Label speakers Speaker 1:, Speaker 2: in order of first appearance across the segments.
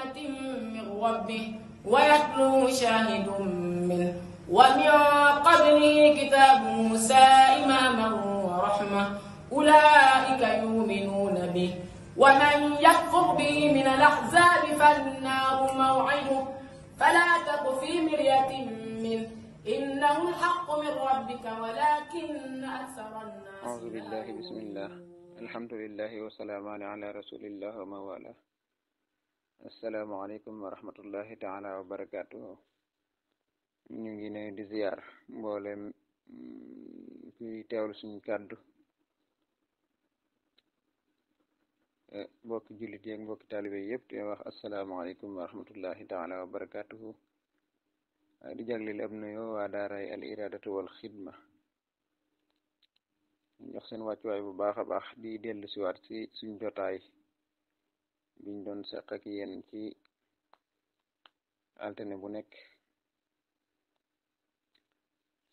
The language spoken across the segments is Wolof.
Speaker 1: بينة من ربه ويتلوه شاهد منه ومن قبله كتاب موسى إماما ورحمة أولئك يؤمنون به ومن يكفر به من الأحزاب فالنار موعده فلا تك في مرية منه إنه الحق من ربك ولكن أكثر الناس
Speaker 2: أعوذ بالله بسم الله الحمد لله والسلام على رسول الله ومن والاه السلام عليكم ورحمة الله تعالى وبركاته ñu ngi ne di ziar mboolem fi teewlu suñu kàddu mbokki jullit yeeg mbokki taalibe yëpp te wax asalaamaaleykum wa rahmatullahi taala wa barakatuhu di jagleel ab nuyoo waa daaray al iradatu wal xidma jox seen wàccuwaay bu baax a baax di dellu siwaat ci suñ jotaay biñ doon seq ak yéen ci altine bu nekk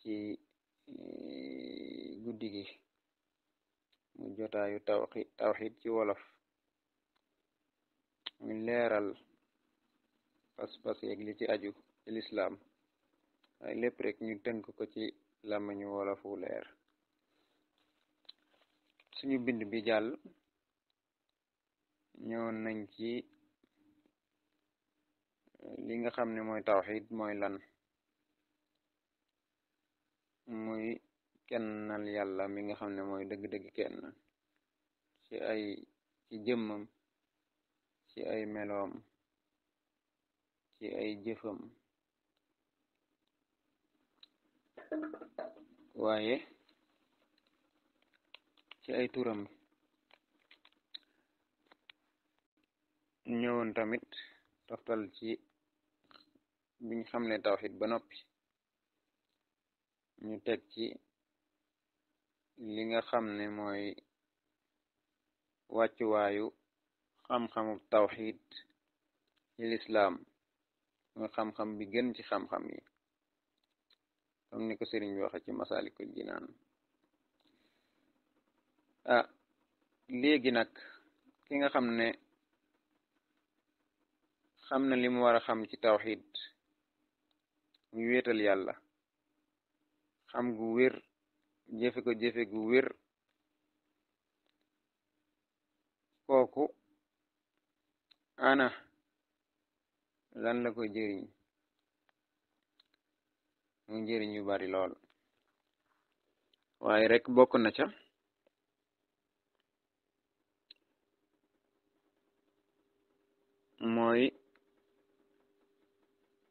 Speaker 2: ci guddi gi mu jotaayu tawxid ci wolof mu leeral pas-pas yeeg li ci aju ci lislaam waaye lépp rek ñu tënk ko ci làmmiñu wolofu leer suñu bind bi jàll ñëwoon nañ ci li nga xam ne mooy tawxid mooy lan muy kennal yàlla mi nga xam ne mooy dëgg-dëgg kenn ci jëmmam ci ay meloom ci ay jëfam waaye ci ay turam ñëwoon tamit toftal ci biñ xam ne tawxid ba noppi ñu teg ci li nga xam ne mooy wàccuwaayu xam-xamu tawxid ci lislaam nga xam-xam bi gën ci xam-xam yi comme ni ko sëriñ bi waxe ci Masaalikul Jinaan léegi nag ki nga xam ne xam na li mu war a xam ci tawxid muy wéetal yàlla xam gu wér jëfe ko jëfe gu wér kooku ana lan la koy jëriñ mu jëriñ yu bari lool waaye rek bokk na ca mooy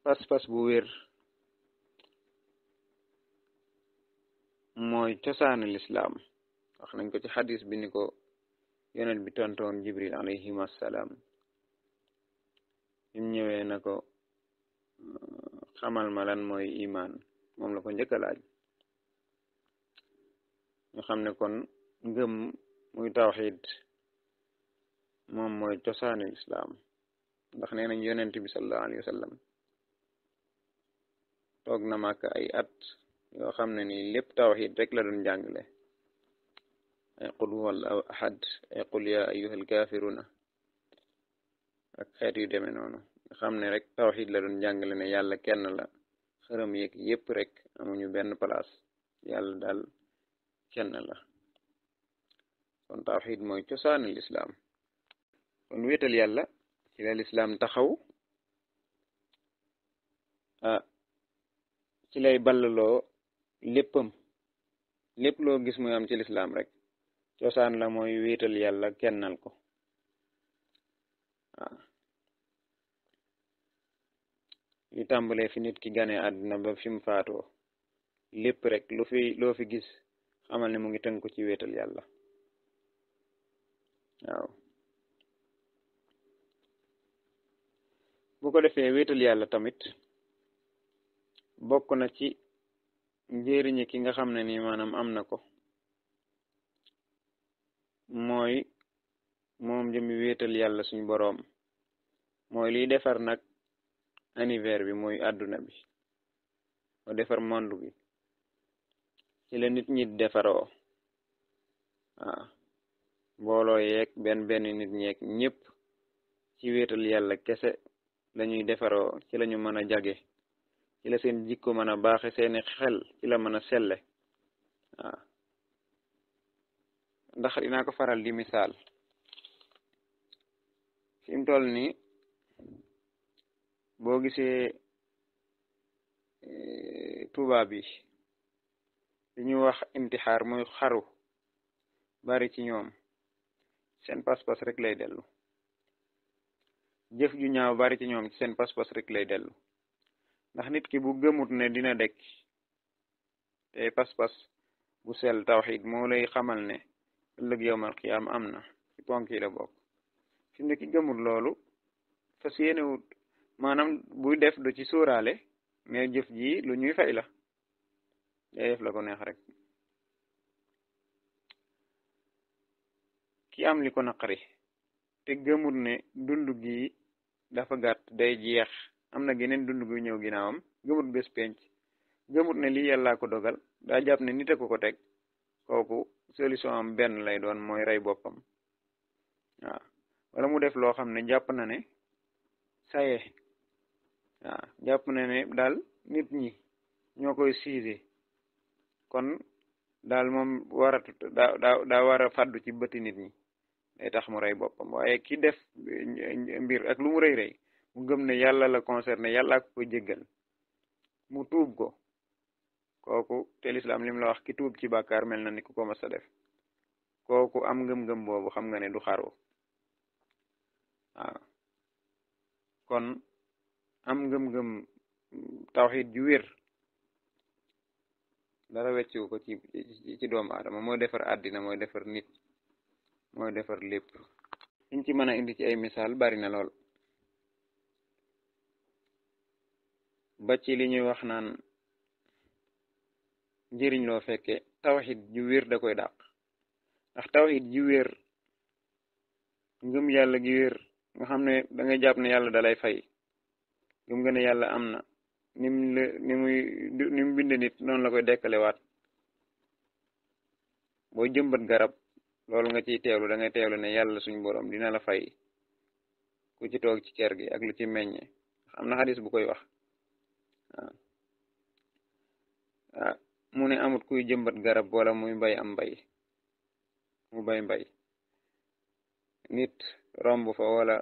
Speaker 2: pas-pas bu wér mooy cosaanu lislaam wax nañ ko ci xadis bi ni ko yonent bi tontoon Jibril alayhim assalaam bim ñëwee na ko xamal ma lan mooy imaan moom la ko njëkk a laaj ñu xam ne kon ngëm muy tawxid moom mooy cosaanu lislaam ndax nee nañ yonent bi sallallahu alayhi wa sallam toog na Màkka ay at yoo xam ne nii lépp tawxid rek la doon jàngale ay qul huwa allahu ahad ay qul ya ayyuhal kafiruna ak xeet yu demee noonu nga xam ne rek tawxid la doon jàngale ne yàlla kenn la xërëm yeeg yépp rek amuñu benn place yàlla daal kenn la kon tawxid mooy cosaanu lislaam kon wéetal yàlla ci la lislaam taxaw ci lay ballaloo léppam lépp loo gis muy am ci lislaam rek cosaan la mooy wéetal yàlla kennal ko li tàmbalee fi nit ki gane àdduna ba fi mu faatoo lépp rek loo fi gis xamal ne mu ngi tënku ci wéetal yàlla waaw bu ko defee wéetal yàlla tamit bokk na ci njëriñi ki nga xam ne nii maanaam am na ko mooy moom jëmi wéetal yàlla suñ boroom mooy liy defar nag univers bi mooy àdduna bi moo defar monde bi ci la nit ñi defaroo mbooloo yeeg benn nit ñeeg ñëpp ci wéetal yàlla kese lañuy defaroo, ci lañu mën a jage, ci la seen jikko mën a baaxe, seeni xel ci la mën a selle. waaw ndax dinaa ko faral di misaal fi mu toll nii boo gisee tubaab bi li ñuy wax intixaar muy xaru bari ci ñoom, seen pas-pas rek lay dellu. jëf ju ñaaw bari ci ñoom ci seen pas-pas rek lay dellu. ndax nit ki bu gëmut ne dina dekk, te pas-pas bu sell tawxid moo lay xamal ne ëllëg yowmal qiyaam am na, ci ponk yi la bokk. fi mu ne ki gëmut loolu fas yéenewut, maanaam buy def du ci sóoraale mais jëf ji lu ñuy fay la, day def la ko neex rek. ki am li ko naqari te gëmut ne dund gi dafa gàtt day jeex, am na geneen dund gu ñëw ginnaawam, gëmut bés penc, gëmut ne lii yàllaa ko dogal, daa jàpp ne nit a ko teg, kooku solution am benn lay doon, mooy rey boppam. waaw wala mu def loo xam ne jàpp na ne saye, waaw jàpp na ne daal nit ñi ñoo koy siise, kon daal moom waratu daa war a fàddu ci bëti nit ñi, day tax mu rey boppam. waaye ki def mbir ak lu mu rëy rëy mu gëm ne yàlla la concerné, yàlla ko ko jéggal, mu tuub ko, kooku te lislaam lim la wax ki tuub ci bàkkaar mel na ni ku ko mas a def. kooku am ngëm-ngëm boobu xam nga ne du xaru. waaw kon am ngëm-ngëm tawxid ju wér dara weccu ko ci doomu aadama, mooy defar àddina, mooy defar nit, mooy defar lépp. liñ ci mën a indi ci ay misaal bari na lool, ba ci li ñuy wax naan njëriñ loo fekke tawxid ju wér da koy dàq. ndax tawxid ju wér, ngëm yàlla gi wér, nga xam ne da ngay jàpp ne yàlla dalay fay, gëm nga ne yàlla am na, ni mu binde nit noonu la koy dekkalewaat. boo jëmbat garab loolu nga ciy teewlu, da ngay teewlu ne yàlla suñu borom dina la fay ku ci toog ci kër gi ak lu ci meññe. am na xadis bu koy wax. waaw mu ne amut kuy jëmbat garab wala muy mbay am mbay, mu mbay nit romb fa wala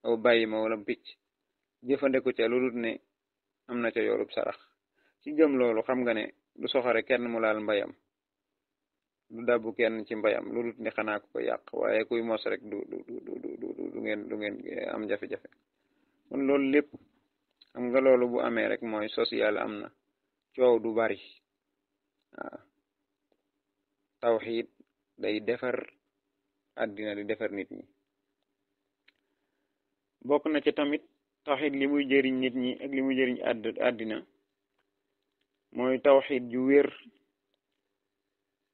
Speaker 2: aw bàyyi ma wala picc jëfandeku ca lu dul ne am na ca yoolub sarax. ci gëm loolu xam nga ne du soxore kenn mu laal mbayam, du dabbu kenn ci mbayam lu dul ne xanaa ko yàq, waaye kuy mos rek du ngeen am jafe-jafe. kon loolu lépp xam nga loolu bu amee rek mooy social am na, coow du bari. waaw tawxiid day defar àddina, di defar nit ñi. bokk na ci tamit tawxiid li muy jëriñ nit ñi ak li muy jëriñ àddina mooy tawxiid ju wér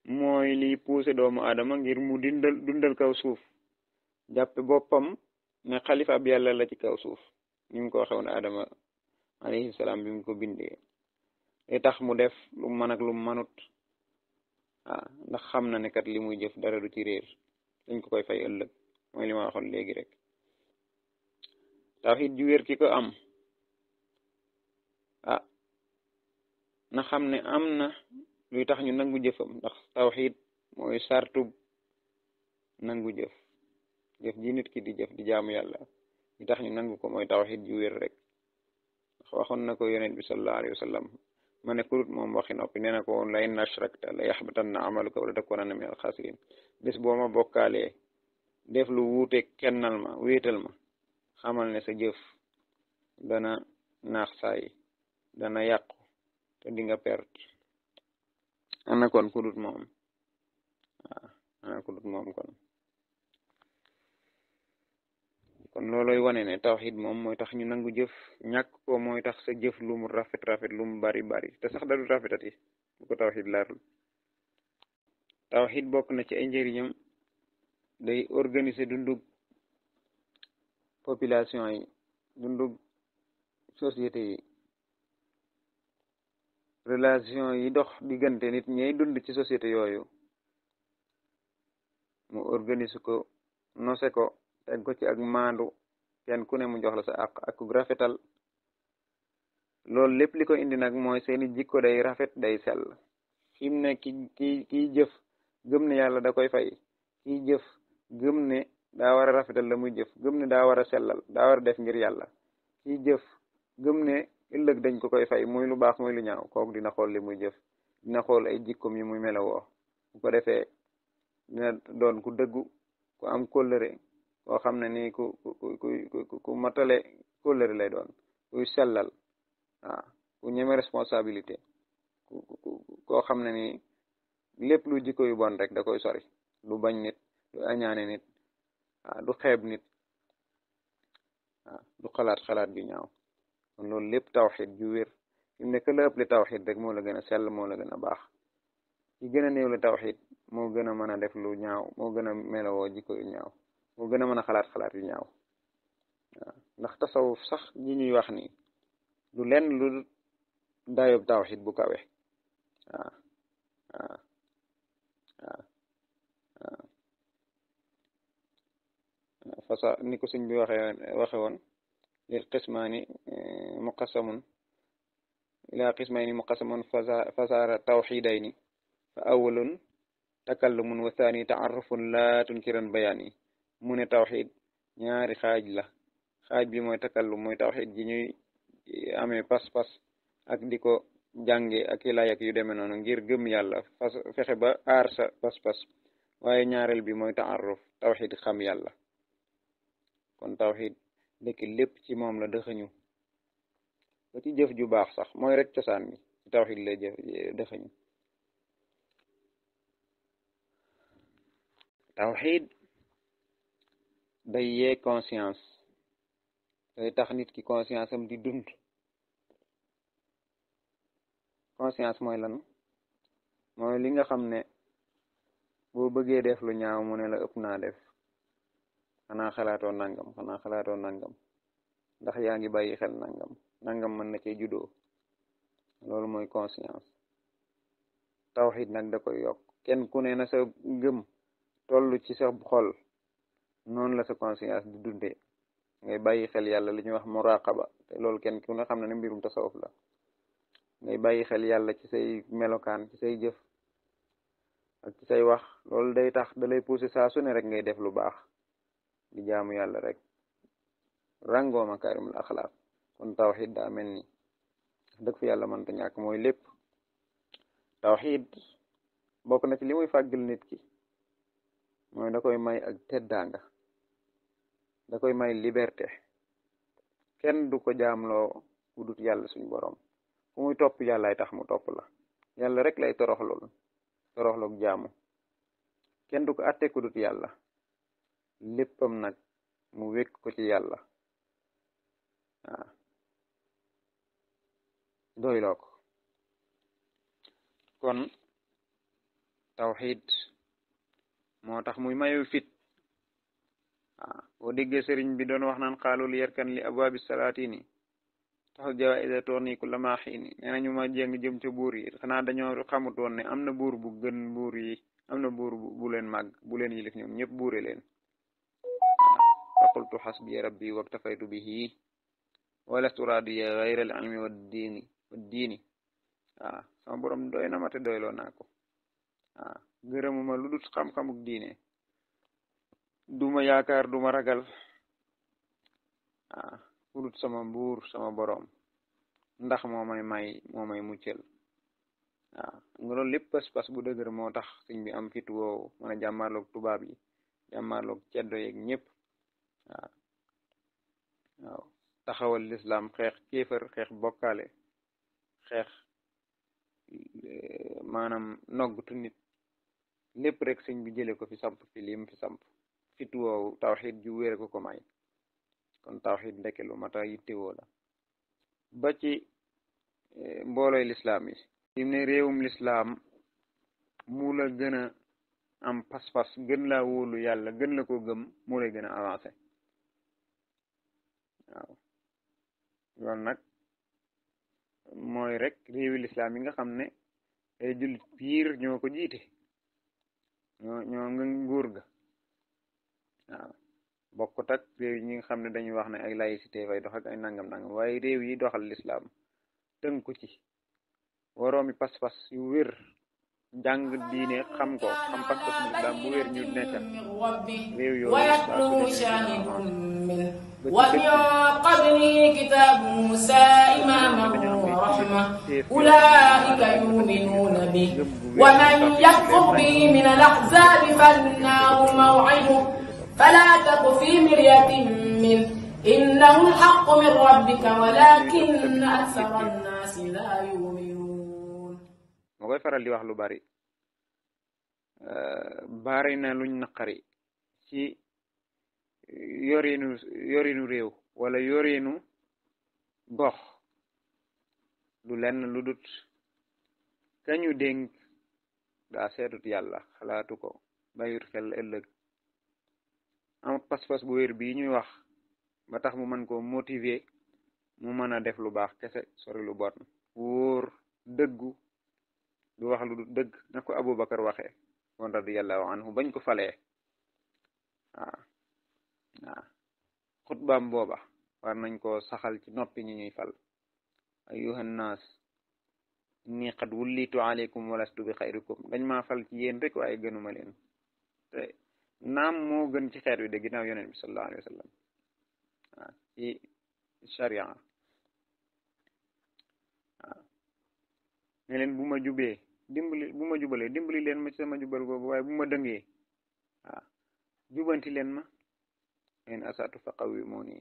Speaker 2: mooy liy poussé doomu aadama ngir mu dundal kaw suuf, jàppe boppam ne xalifa ab yàlla la ci kaw suuf, ni mu ko waxee woon Adama alayhi salaam bi mu ko bindee. day tax mu def lu mën ak lu mënut. ndax xam na ne kat li muy jëf dara du ci réer, dañ ko koy fay ëllëg, mooy li ma waxoon léegi rek. tawxiid ju wér ki ko am na xam ne am na luy tax ñu nangu jëfam, ndax tawxiid mooy sartu nangu jëf ji nit ki di jëf di jaamu yàlla, li tax ñu nangu ko mooy tawxiid ju wér rek. ndax waxoon na ko yonent bi sallallahu alayhi wa sallam, ma ne kurut moom waxi noppi, nee na ko woon la in ashrakta la yaxbatanna amaluka wala takunanna min alxaasirin. bés boo ma bokkaalee def lu wuute kennal ma, wéetal ma, xamal ne sa jëf dana naax saay, dana yàqu te di nga perte. ana kon kurut moom kon looloy wane ne tawxiid moom mooy tax ñu nangu jëf, ñàkk ko mooy tax sa jëf lu mu rafet lu mu bari te sax da du rafetati bu ko tawxiid laarul. tawxiid bokk na ci ay njëriñam, day organiser dundug population yi, dundug société yi, relation yi dox diggante nit ñay dund ci société yooyu, mu organiser ko, nose ko, teg ko ci ak maandu kenn ku ne mu jox la sa àq ak rafetal. loolu lépp li ko indi nag mooy seeni jikko day rafet day sell. fi mu ne kiy jëf gëm ne yàlla da koy fay, kiy jëf gëm ne daa war a rafetal la muy jëf, gëm ne daa war a sellal, daa war a def ngir yàlla, kiy jëf gëm ne ëllëg dañ ko koy fay muy lu baax muy lu ñaaw, kooku dina xool li muy jëf, dina xool ay jikkoom yi muy melowoo. bu ko defee dina doon ku dëggu, ku am kóllëre, koo xam ne nii ku matale kóllëre lay doon, kuy sellal, waaw ku ñeme responsabilité, koo xam ne nii lépp lu jikko yu bon rek da koy sori, du bañ nit, du añaane nit, waaw du xeeb nit, waaw du xalaat ju ñaaw. kon loolu lépp tawxid ju wér. fi mu ne que la ëpp le tawxid rek moo la gën a sell, moo la gën a baax. ki gën a néew le tawxid moo gën a mën a def lu ñaaw, moo gën a melowoo jikko yu ñaaw, moo gën a mën a xalaat yu ñaaw. waaw ndax tasawuf sax ji ñuy wax ni du lenn lu dayob tawxid bu kawe. waaw waaw waaw waaw fasa ni ko sëñ bi waxe woon lil qismaani muqasamun ila qismayni muqasamun fasaara tawxidayni fa awalun takallumun wa thani taarufun la tunkiran bayaani. mu ne tawxid ñaari xaaj la. xaaj bi mooy takallum, mooy tawxid ji ñuy amee pas-pas ak di ko jànge ak i lay ak yu demee noonu ngir gëm yàlla, fexe ba aar sa pas-pas. waaye ñaareel bi mooy taaruf, tawxid xam yàlla. kon tawxid dëkk lépp ci moom la dëxëñu, ba ci jëf ju baax sax mooy rek cosaan bi ci tawxid lay jëf dëxëñu. tawxid day yee conscience, day tax nit ki conscience am di dund. conscience mooy lan? mooy li nga xam ne boo bëggee def lu ñaaw mu ne la ëpp naa def, xanaa xalaatoo nangam, ndax yaa ngi bàyyi xel nangam mën na cee juddoo. loolu mooy conscience. tawxid nag da koy yokk. kenn ku ne na sa ngëm toll ci sa xol, noonu la sa conscience di dundee. ngay bàyyi xel yàlla, li ñuy wax muraqaba, te loolu kenn ku ne xam ne mbirum tasawuf la. ngay bàyyi xel yàlla ci say melokaan, ci say jëf ak ci say wax. loolu day tax da lay pousser saa su ne rek ngay def lu baax, di jaamu yàlla rek, rangoo makaarimul axlaaq. kon tawxid daa mel ni dëgg fi yàlla mënta ñàkk, mooy lépp. tawxid bokk na ci li muy fàggal nit ki, mooy da koy may ak teddaanga, da koy may liberté. kenn du ko jaamloo ku dut yàlla suñu borom. fu muy topp yàllaay tax mu topp la, yàlla rek lay toroxloog jaamu. kenn du ko atte ku dut yàlla, léppam nag mu wékk ko ci yàlla. waaw doyloo ko. kon tawxid moo tax muy mayu fit. waaw boo déggee sëriñ bi doon wax naan xaalul yarkan li abwaabi salaatini taxul jawaïsa tourni ku lama xiini. nee nañu ma jéng jëm ca buur yi, xanaa dañoo xamut woon ne am na buur bu gën buur yi, am na buur bu leen màgg, bu leen yilif ñoom ñëpp buure leen. fa qultu xasbi rabbi waktafaytu bihi walastu raadiya gayra al ilmi wa diini. waaw sama borom doy na ma te doyloo naa ko. waaw gërëmuma lu dut xam-xamuk diine, duma yaakaar, duma ragal ku dut sama buur, sama borom, ndax moo may muccal. waaw nga loolu lépp pas-pas bu dëgër moo tax sëñ bi am fit woowu mën a jàmmaarloog tubaab yi, jàmmaarloog ceddo yeeg ñëpp. waaw taxawal lislaam, xeex kéefër, xeex bokkaale, xeex maanaam noggutu nit, lépp rek sëñ bi jële ko fi samp fi lim fi samp. fit woowu tawxid ju wéer ko may. kon tawxid ndeke lu mata yittewoo la. ba ci mbooloy lislaam yi, fi mu ne réewum lislaam mu la gën a am pas-pas, gën laa wóolu yàlla, gën la ko gëm, moo lay gën a avancé. waaw loolu nag mooy rek réewi lislaam yi nga xam ne ay jullit piir ñoo ko jiite, ñoo nga nguur ga. waaw bokkut ak réew yi ñi nga xam ne dañuy wax ne ay laïcité fay dox ak ay nangam-nangam waaye réew yi doxal lislaam tënku ci waroomi pas-pas yu wér jàng diine xam ko xam pas-pas lislaam bu wér ñu nekka réew yooyu saa su ne
Speaker 1: ومن قبله كتاب موسى إماما ورحمة أولئك يؤمنون به ومن يكفر به من الأحزاب فالنار موعده فلا تك في مرية منه إنه الحق من ربك ولكن أكثر الناس لا يؤمنون.
Speaker 2: ma koy faral di wax lu bari na luñ naqari ci yorinu réew wala yorinu gox du lenn lu dut kañu dénk daa seetut yàlla xalaatu ko bayut xel ëllëg am pas-pas bu wér bii ñuy wax ba tax mu mën koo motiver mu mën a def lu baax kese sori lu bon wóor dëggu du wax lu dut dëgg na ko Abubakar waxee kon radiyallahu anhu bañ ko falee waaw xutbaam booba war nañ ko saxal ci noppi ñi ñuy fal ayyuhan naas inni qad wullitu alaykum walastu bi xayrikum dañ maa fal ci yéen rek waaye gënuma leen te naam moo gën ci xeet wi de ginnaaw yonent bi sallallahu alayhi wa sallam waaw ci sharia waaw ne leen bu ma jubalee dimbali leen ma ci sama jubal googu waaye bu ma dëngee waaw jubanti leen ma in asatu fa qawwimuni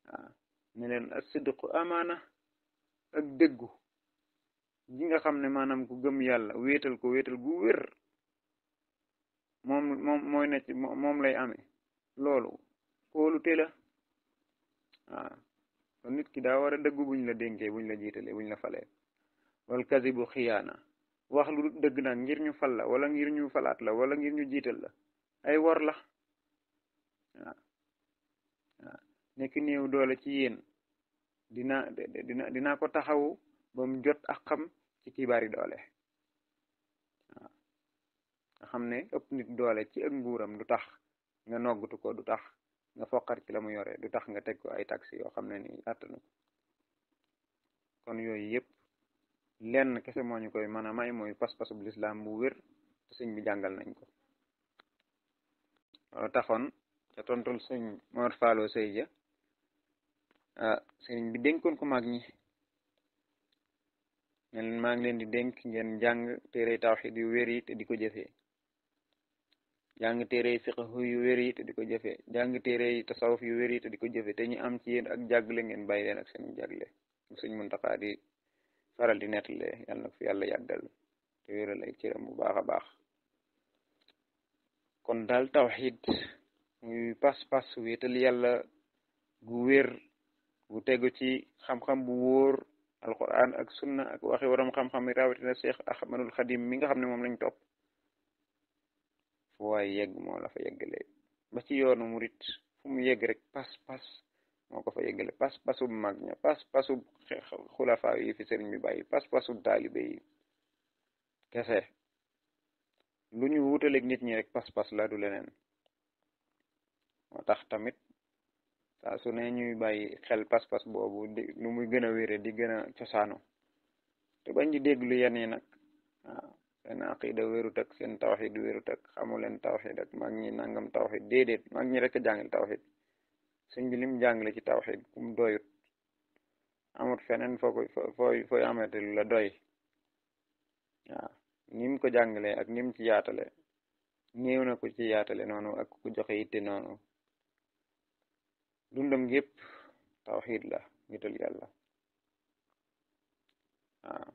Speaker 2: waaw ne leen as-sidqu amaana ak dëggu gi nga xam ne maanaam ku gëm yàlla wéetal ko wéetal gu wér mooy ne ci moom lay amee loolu kóolute la waaw kon nit ki daa war a dëggu buñ la dénkee buñ la jiitalee buñ la falee wal kazibu xiyaana wax lu dëgg nag ngir ñu fal la wala ngir ñu falaat la wala ngir ñu jiital la ay wor la waaw nekk néew doole ci yéen dina ko taxawu ba mu jot ak xam ci kibaari doole waaw nga xam ne ëpp nit doole ci ak nguuram du tax nga noggutu ko du tax nga foqar ci la mu yore du tax nga teg ko ay taxi yoo xam ne ni attanu kon yooyu yëpp lenn kese moo ñu koy mën a may mooy pas-pasub lislaam bu wér te sëñ bi jàngal nañ ko loolu taxoon ca tontul sëñ Mor Fallo Sey ja sëriñ bi dénkoon ko mag ñi ne leen maa ngi leen di dénk ngeen jàng téere tawxid yu wér yi te di ko jëfee jàng téere fiqh yu wér yi te di ko jëfee jàng téere tasawuf yu wér yi te di ko jëfee te ñu am ci yéen ak jàgle ngeen bàyyi leen ak seen jàgle sëñ Muntaxa di faral di nettale yàlla na ko fi yàlla yàggal te wéral ay cëram bu baax a baax kon daal tawxid muy pas-pas wéetal yàlla gu wér gu tegu ci xam-xam bu wóor alquran ak sunna ak waxi waram xam-xam yi rawatina Cheikh Ahmadul Xadim mi nga xam ne moom lañ topp fu waay yegg moo la fa yeggale ba ci yoonu murit fu mu yegg rek pas-pas moo ko fa yeggale pas-pasub mag ña pas-pasub xulafa yi fi sëriñ bi bàyyi pas-pasub taalibe yi kese lu ñu wutaleeg nit ñi rek pas-pas la du leneen moo tax tamit saa su ne ñuy bàyyi xel pas-pas boobu di nu muy gën a wére di gën a cosaano te bañ di déglu yenn yi nag waaw seen aqida wérut ak seen tawxid wérut ak xamu leen tawxid ak mag ñi nangam tawxid déedéet mag ñi rek a jàngal tawxid sëñ bi lim jàngale ci tawxid kum doyut amut feneen fooy amete lu la doy waaw nim ko jàngale ak nim ci yaatale néew na ko ci yaatale noonu ak ku joxe itte noonu dundam gépp tawxid la ngital yàlla waaw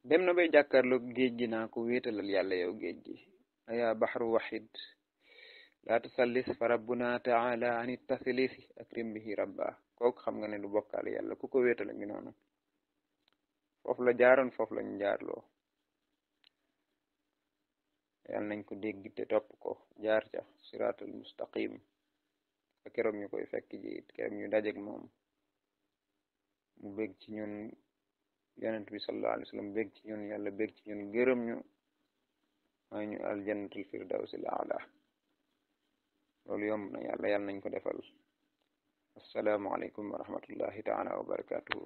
Speaker 2: dem na bay jàkkaarloo géej gi naa ko wéetalal yàlla yow géej gi aya baxru waxid laa tusallis fa rabbuna taala an taslifi akrim bihi rabba kooku xam nga ne du bokkaale yàlla ku ko wéetala ngi noonu foofu la jaaroon foofu lañu jaarloo yàlla nañ ko dégg te topp ko jaar ca siratul mustaqim ba keroog ñu koy fekk ji keroog ñu dajeg moom mu bég ci ñun yonent bi sallallahu alayhi wa sallam bég ci ñun yàlla bég ci ñun gërëm ñu may ñu aljannatul firdawsil aala loolu yomb na yàlla nañ ko defal assalaamu aleykum wa rahmatullahi taala wa barakatuhu